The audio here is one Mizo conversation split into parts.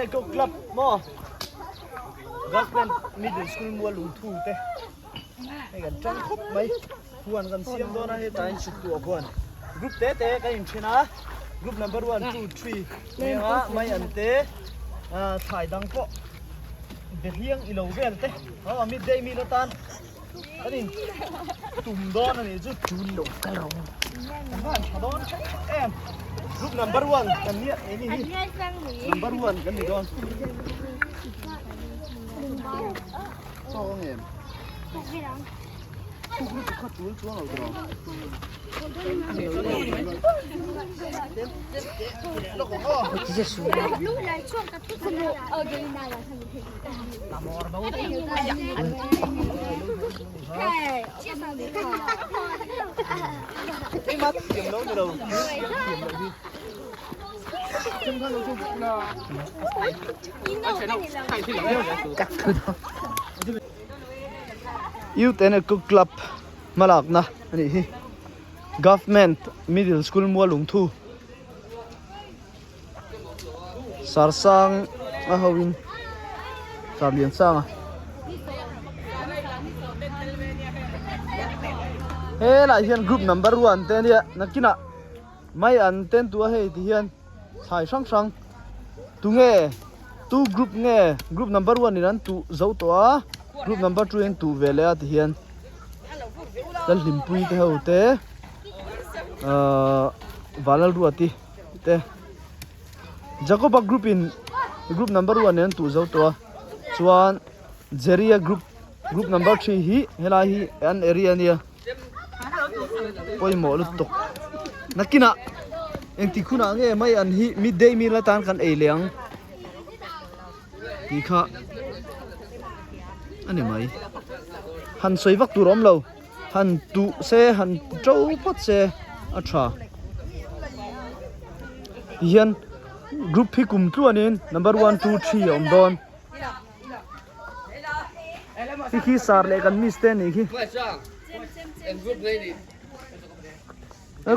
Eco Club maw Government Middle School mual lungthu te hei kan tang khawp mai huan kan siam dawn a hetah hian chhuk tuah huan group te te kan inthen a group number 1 2 3 nia mai an te thlai dang pawh behliang ilo vel te aw midday meal atan Kan in tum dawn a nih chu chun lo kal rawh kan va han tha dawn hrek hrek em group number one kan nia eng hi number one kan ni dawn tawk ang em thuk lutuk kha tul chuang lo tawh Youth and Eco Club hmalakna a nih hi Government Middle School Mualungthu Sarsang a ho in Sarliansanga helai hian group number one te ania nakinah mai an ten tua hei ti hian thlai hrang hrang tunge tu group nge group number one in an tuh zo tawh a group number two in an tuh ve leh a ti hian Lalhlimpui te ho te ahh Vanlalruati te Jacoba group in group number one in an tuh zo tawh a chuan Jeria group group number three hi helai hi an area ania pawimawh lutuk nakinah engtik hunah nge mai an hi midday meal atan kan ei leh ang tih kha a ni mai han sawi vak tur a awm lo. Han tuh se han to phawt se a tha tihian group hi kum tluanin number 1 2 3 a awm dawn khi khi sar leh kan miss te anih khi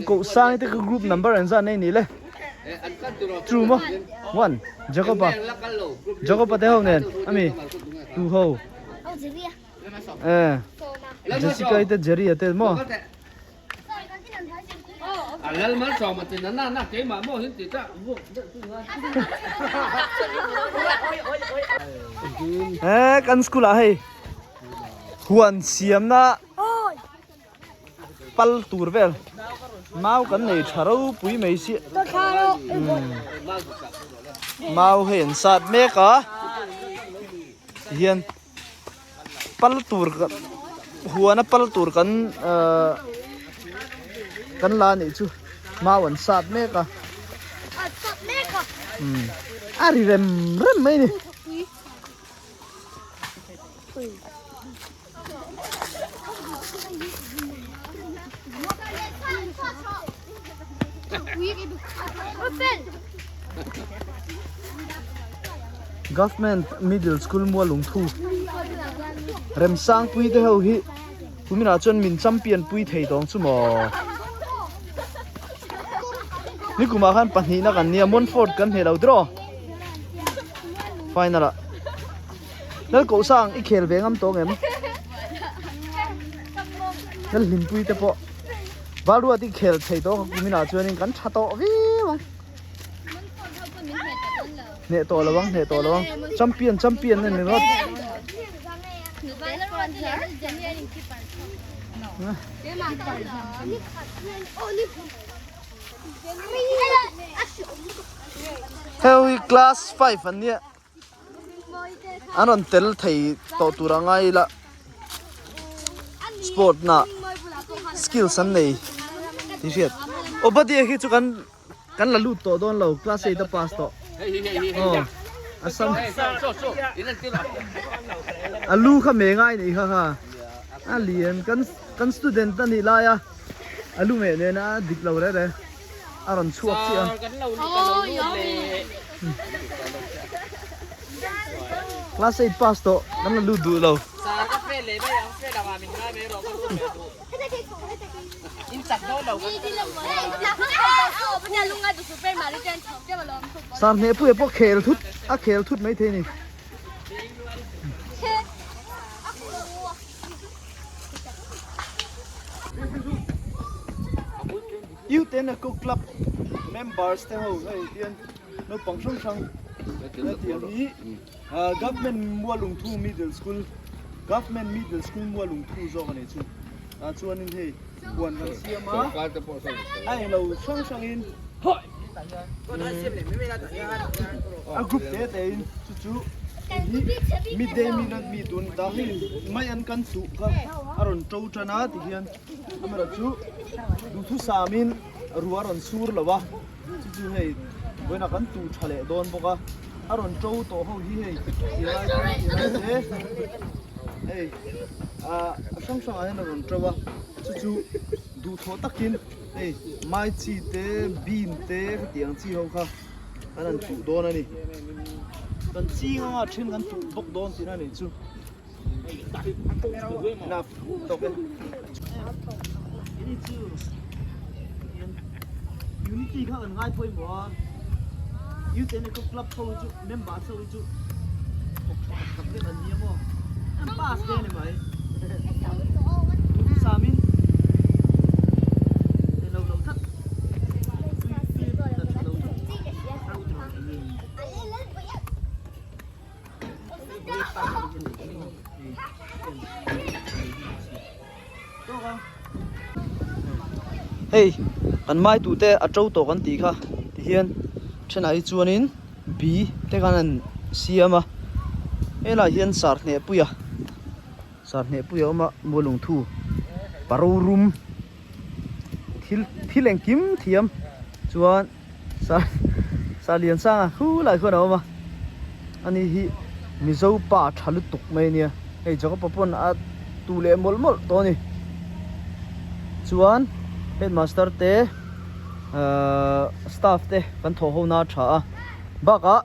koh sang te kha group number an zan nei ni le two maw one Jacob-a Jacob-a te ho nen ami two ho. Eh, Jessica ite Jerry ate mo. Eh, kan school ah hei. Huan siam na pal tur vel. Mau kan nei tha ropui mai si. Mau hei an sat mek a. Hian pal tur huana pal tur kan ahh kan la anih chu mau an sat mek a umm a ri rem rem mai a ni. Government Middle School Mualungthu Remsangpui te ho hi kuminah chuan min champion pui thei tawng chu maw nikumah khan pahnihna kan nia Montfort kan hneh lo tiraw final ah. Lal koh sang i khel ve ngam tawng em? Lal hlimpui te pawh Valruat i khel thei tawng a kuminah chuanin kan tha tawh viau ang. Hneh tawh lo ang, hneh tawh lo ang. Champion, champion a ni rawt. Hei hi class 5 an nia. An rawn tel thei tawh tur a ngai ila sport na skills an nei tih hriat aw badia hi chu kan kan la lut tawh dawn lo class eight a pass tawh aw a sam a lu kha me ngai nih kha kha a lian kan kan student a nih lai a a lu meh nen a dik lo reh reh. a rawn chhuak chiah a. Class 8 pass tawh kan la lut duh lo. Sarhneh puia pawh khel thut a khel thut mai thei a ni. Youth and Eco Club members te ho hei hian naupang hrang hrang hetiang hi Government Mualungthu Middle School Government Middle School Mualungthu zawk a nih chu tah chuanin hei huan kan siam a a englo hrang hrangin a group te te in chu chu hi midday meal an mi tun ta hei mai an kan tuh kha a rawn to tan a tihian amaherawhchu duhthusam in ruah a rawn sur lo a chu chu hei vawiinah kan tuh tha leh dawn bawk a a rawn to tawh ho hi hei tilai te tilai te hei ah a hrang hrangah hian a rawn to a chu chu duhthawh takin hei mai chi te bean te khatiang chi ho kha kan han tuh dawn a ni kan ching anga then kan tuh bawk dawn tihna a nih chu enough tawk e unity kha kan ngai pawimawh a youth and eco club ho chu member ho chu thawk tha tak tak vek an ni a maw an pass ve a ni mai duhthusam in lo lo tlat tui tui la tha lo tlat Hei kan mai tu te a to tawh kan tih kha tihian thenah hi chuanin bi te khan an siam a helaiah hian sarhneh puia sarhneh puia a awm a mualungthu paro rum thil thil engkim thiam chuan. Sa sa lian sang a khu lai khuan a awm a ani hi Mizo pa tha lutuk mai ania hei Jacob-a pawn a tu leh mawlh mawlh tawh a ni chuan headmaster te ahh staff te kan thawh ho na a tha a bakah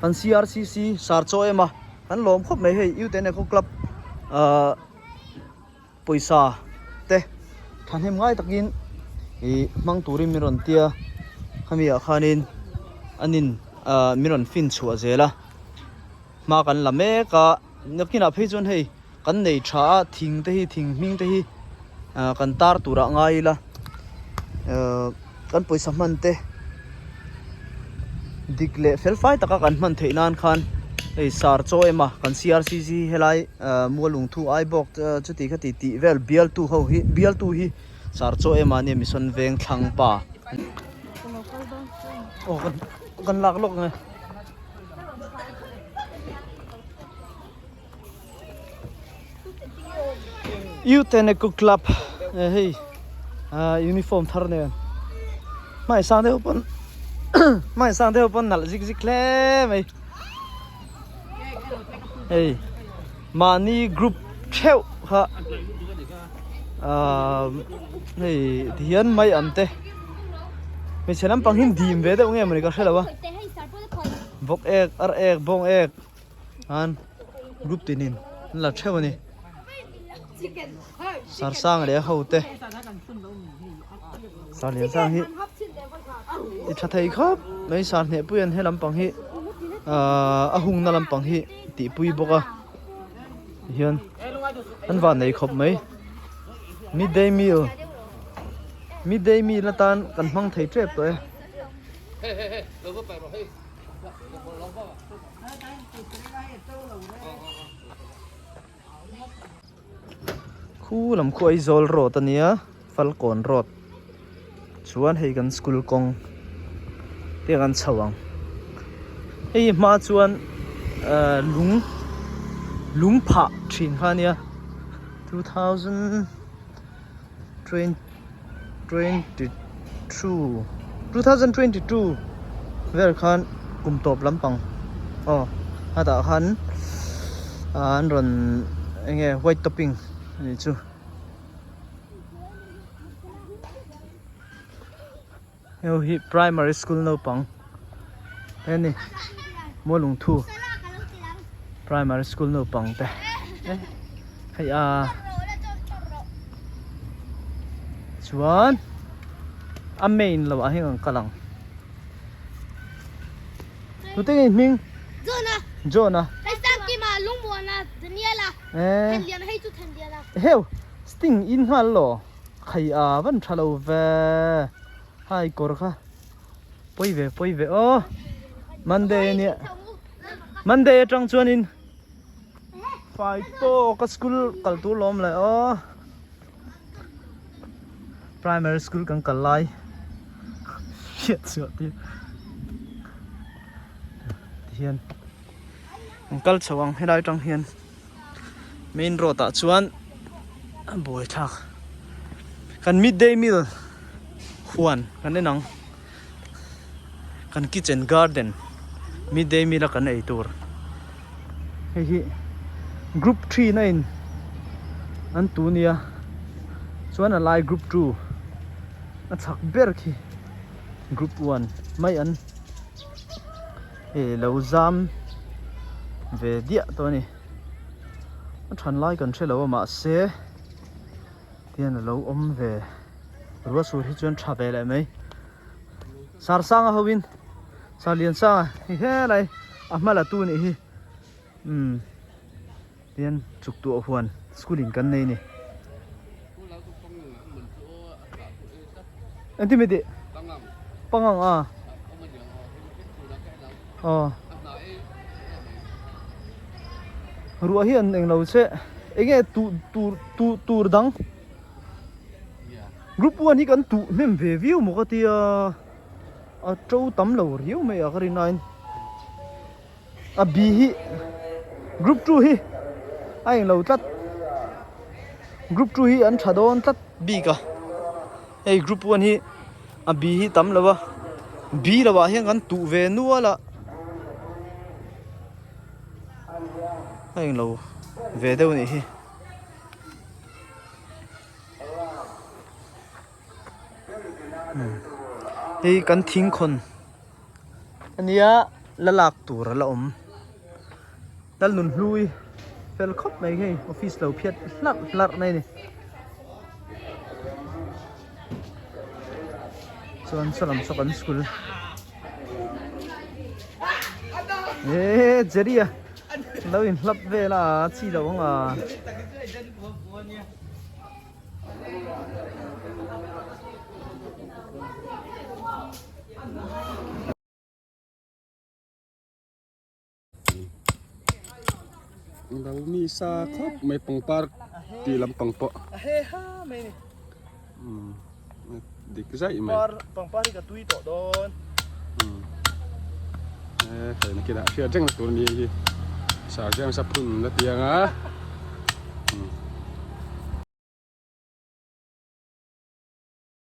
kan C_R_C_C sar chaw em a kan lawm khawp mai hei Youth and Eco Club ahh. Pawisa te thahnem ngai takin ih hmang turin min rawn tia khami ah khanin an in ah min rawn fin chhuah zel a hma kan la mek a nakinah phei chuan hei kan nei tha a thing te hi thing hming te hi ah kan tar turah ngai ila ah kan pawisa hman te dik leh fel fai taka kan hman theih nan khan hei sar chaw em a kan C_R_C_C helai ah mualungthu ai bawk chuti khati tih vel bialtu ho hi bialtu hi sar chaw em a nia mission veng thlang pa aw kan kan lak lawk ang e. Youth and Eco Club hei uniform thar nen hmai sang deuh pawn hmai sang deuh pawn nalh zik zik hle mai hei mahni group theuh kha ahh hei tihian mai an te hmeichhe lampang hi dim ve deuh nge mawni ka hrelo a vawk ek ar ek bawng ek. an group tinin an la theuh a ni sarsang leh ho te sar lian sang hi ti tha thei khawp mai sar hneh pui an he lampang hi ahh a hungna lampang hi tih pui bawk a tihian an van nei khawp mai midday meal midday meal atan kan hmang thei tep tawh e. Khu lam khu Aizawl road a nia Falkawn road chuan hei kan school kawng te kan chho ang hei hma chuan ahh lung lung phah thin kha a nia 2022 2022 vel khan kum tawp lampang aw a tah khan an rawn eng nge white topping a nih chu. Heu hi primary school naupang he ni Mualungthu primary school naupang te. Hei a chuan a main lo ah hian kan kal ang tute nge hming John-a John-a hei Sangkima Lungmuana Daniel-a Thenliana hei chu Thenliana heu sting in nghal lo khai a van tha lo ve hai kawr kha pawi ve pawi ve aw Monday ania Monday atang chuanin Fai tawk a school kal tur lawm le aw primary school kan kal lai hriat chhuah tir tihian an kal chho ang helai atang hian main road ah chuan a buai thlak kan midday meal huan kan en ang kan kitchen garden midday meal a kan ei tur hei hi group three na in an tu nia chuan a lai group two a chhak ber khi group one mai an eh lo zam ve diah tawh a ni a than lai kan hre lo a mahse tihian a lo awm ve. Ruah sur hi chuan tha ve leh mai. Sar sanga ho in sar lian sanga hi helai a hma la tu nih hi umm tihian chuk tuah huan school in kan nei a ni. Engtin mi tih? Pangang a. Aw. Ruah hi an englo che enge tu tur tu tur dang. Group one hi kan tuh hnem ve viau maw ka tia a to tam lo riau mai a ka rin aiin a B hi group 2 hi a englo tlat group 2 hi an tha dawn tlat bik a hei group 1 hi a B hi tam lo a B lo ah hian kan tuh ve nual a a englo ve deuh a nih hi. Hei kan thingkhawn ania la lak tur a la awm Lalnun hlui fel khawp mai hei office lo phiat hlarh hlarh mai a ni chuan saw lam saw kan school eee Jerry a. Lo inhlap vel a chi lo ang a. Lo mi sa khawp mai pangpar tih lampang pawh. A he ha mai ni. Dik zaih mai. Pangpar hi ka tui tawh dawn. E hei nakinah hriat reng na tur a ni hi. Sar James a phun la tiang a.